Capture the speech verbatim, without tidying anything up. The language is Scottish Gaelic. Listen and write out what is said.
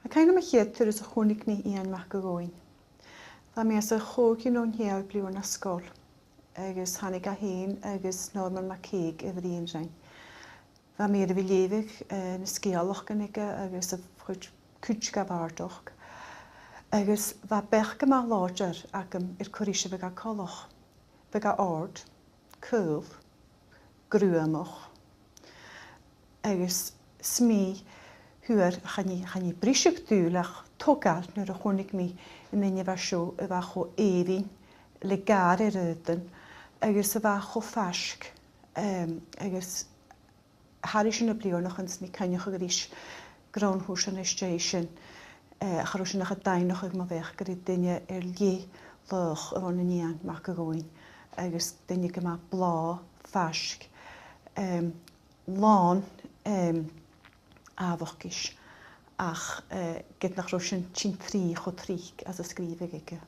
Cuimhn' agam a' chiad turas a chunnaic mi Iain Mac a' Ghobhainn. Bha mi anns a' chòigeamh no an t-siathamh bliadhna na sgoil, agus thàinig e fhèin agus Norman MacAoidh a bhruidhinn rinn. Bha mi air a bhith a' leughadh, eh, na sgeulachdan aige agus a' chuid, cuid de bhàrdachd. Agus bha beachd gu math làidir agam air cò ris a bhiodh e coltach. Bhiodh e àrd, caol, gruamach, agus 's mi fhuair, chan e, chan e briseadh-dùil ach togail nuair a chunnaic mi an duine a bha seo a bha cho èibhinn le gàire air aodann agus a bha cho faisg, em, agus thairis air na bliadhnaichean 's mi a' cuimhneachadh ris gun robh an cùrsa a-staigh sin, eh, cha robh sin ach a' daingneachadh mo bheachd gur e duine air leth laghach a bh' ann an Iain Mac a' Ghobhainn, agus duine gu math blàth, faisg, em, làn, em, àbhachdais, ach, eh, ged nach robh sin a' tighinn tro cho tric anns an sgrìobhadh aige.